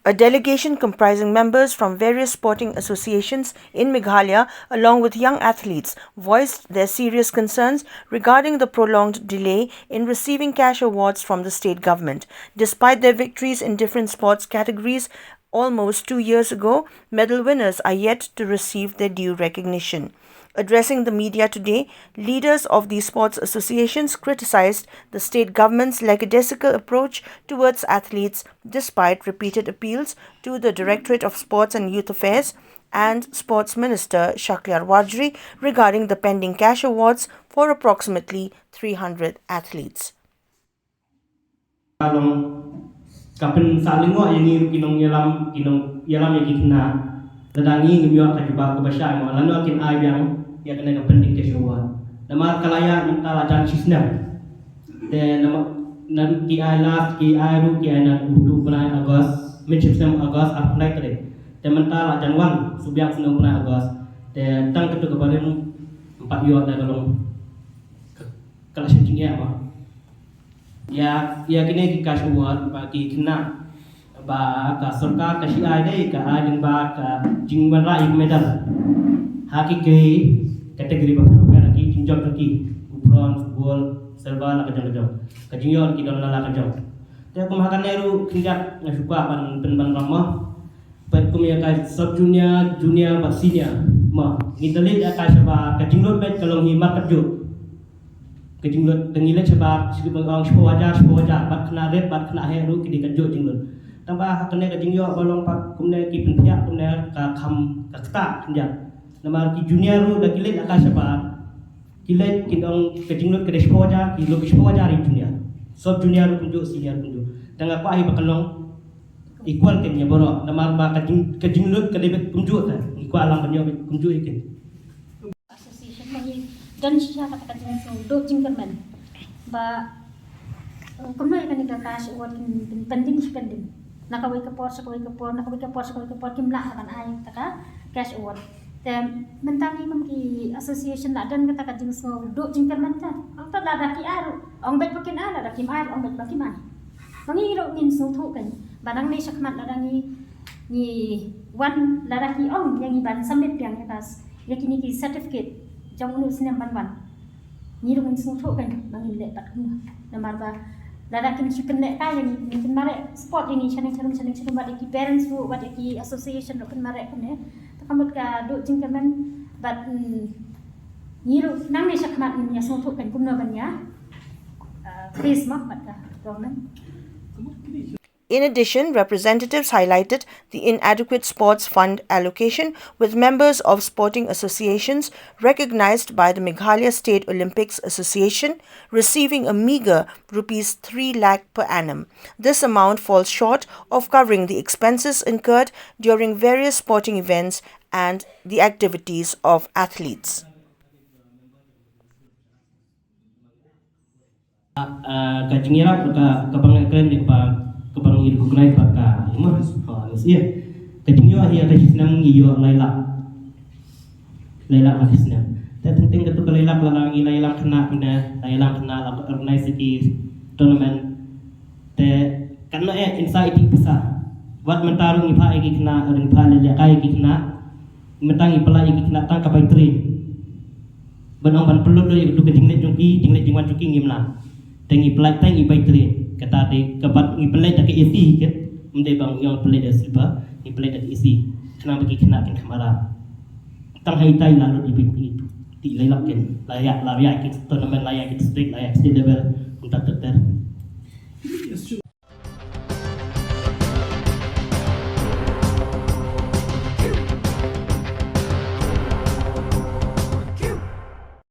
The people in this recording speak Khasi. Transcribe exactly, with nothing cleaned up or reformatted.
A delegation comprising members from various sporting associations in Meghalaya, along with young athletes, voiced their serious concerns regarding the prolonged delay in receiving cash awards from the state government. Despite their victories in different sports categories almost two years ago, medal winners are yet to receive their due recognition. Addressing the media today, leaders of these sports associations criticized the state government's lackadaisical approach towards athletes, despite repeated appeals to the Directorate of Sports and Youth Affairs and Sports Minister Shakliar Warjri regarding the pending cash awards for approximately three hundred athletes. Ka long ka pynsah lyngngoh ïa ngi ruh ki nongïalam, ki nongïalam ïa ki khynnah. Lada ngi ngim ïoh ka jubab kaba shai mo, lano kin ai biang ïa kane ka pending cash award. Namar ka la ïaid mynta la jan shisnem. Te namar naduh ki ai last, ki ai ruh, ki ai naduh u bnai August, mynshisnem August arphew lai tarik. Te mynta la jan wan subiang snem bnai August. Te tang katto ka barim, ym pat ïoh da ka long ka la shim jingeh mo. Ïa, ïa kine ki cash award ba ki khynnah ba ka sorkar ka shu ai dei ka ai lyngba ka jingwanrah ïa ki medal. Ha ki, ki category bapher bapher, ha ki jingjop jong ki, u bronze, u gold, silver, la ka jong ka jong. Ka jingïoh ki don la la ka jong. Te kum ha kane ruh khyndiat nga shu kwah ban pynban ram mo. Bad kum ïa ka sub junior, junior bad senior mo, ngi da leit ïa ka shabar, ka jinglut bad ka long hi markatjuh. Ka jinglut, te ngi leit shabar, shiphew, shiphew hajar, shiphew hajar, bad khynnah rit bad khynnah heh ruh ki dei katjuh jinglut. Tangba ha kane ka jingïoh ba long pat kumne, ki pynphiah kumne, ka kham, ka ktah khyndiat. Namar ki junior ruh da ki leit ïa ka shabar, ki leit, ki dang, ka jinglut ka dei shiphew hajar, ki lut shiphew hajar ïa junior. Sub junior ruh kumjuh, senior kumjuh. Te nga kwah hi ba kan long equal kein ïa baroh, namar ba ka jing, ka jinglut ka dei beit kumjuh te ngi kwah lang ban ïoh beit kumjuh ïa kein. Association ba ngi don shisha kata ka jingsngew duh jingkyrmen ba, eh, kumno ïa kane ka cash award kin, kin pending shi pending, na kawei ka por sha kawei ka por, na kawei ka por sha kawei ka por kim lah ban ai kata ka cash award. Te mynta ngi kum ki association la don kata ka jingsngew duh jingkyrmen te. Ong te lada ki ai ruh ong beit ba kin ai, lada kim ai ruh ong beit ba kim ai. Ba ngi ruh ngin sngewthuh kein ba nangne shakhmat lada ngi, ngi wan, lada ki ong ïa ngi ban submit biang ïa ka, ïa kine ki certificate jong une u snem ban wan, ngi ruh ngin sngewthuh kein ba ngin leh pat kumno. Namar ba lada kin shu pynlehkai ïa ngi, kin mareh support ïa ngi shaneng sharum, shaneng sharum, wat ïa ki parents ruh, wat ïa ki association ruh kin mareh kumne. Te ka mut ka duh jingkyrmen bad, mm, ngi ruh nangne shakhmat ngin ïa sngewthuh kein kumno ban ïa, uh, face mo bad ka government. In addition, representatives highlighted the inadequate sports fund allocation, with members of sporting associations recognized by the Meghalaya State Olympics Association receiving a meager rupees three lakh per annum. This amount falls short of covering the expenses incurred during various sporting events and the activities of athletes. Ah, ka jingïarap ka, kaba nga kren de kaba, kaba ngi recognize bad ka, mo, oh, ngi sih. Ka jingïoh hi ka shisnem ngi ïoh lai lak. Lai lak ha shisnem. Te teng teng katto ka lai lak, la ngi lai lak khynnah, khynnah, lai lak khynnah, la organize ki tournament. Te kan noh eh insa iti pisa. Wat mynta ruh ngi phah ïa ki khynnah, ruh ngi phah leh lehkai ïa ki khynnah. Mynta ngi pynlait ïa ki khynnah tang ka bai train. Ban ong ban pynlut ïa ka jingleit jong ki, jingleit jingwan jong ki ngim lah. Te ngi pynlait tang ïa bai train. Kata te ka bat ngi pynlait da ka A C kat. Ym dei ba ngi ong pynlait da slipper, ngi pynlait da ka A C. Khnang ba ki khynnah kin kham aram. Tang ha ita i la lut ïa bai train. Te lai lak kin, la ïa, la ïa ki tournament, la ïa ki district, la ïa ki state level. Kumta ter ter.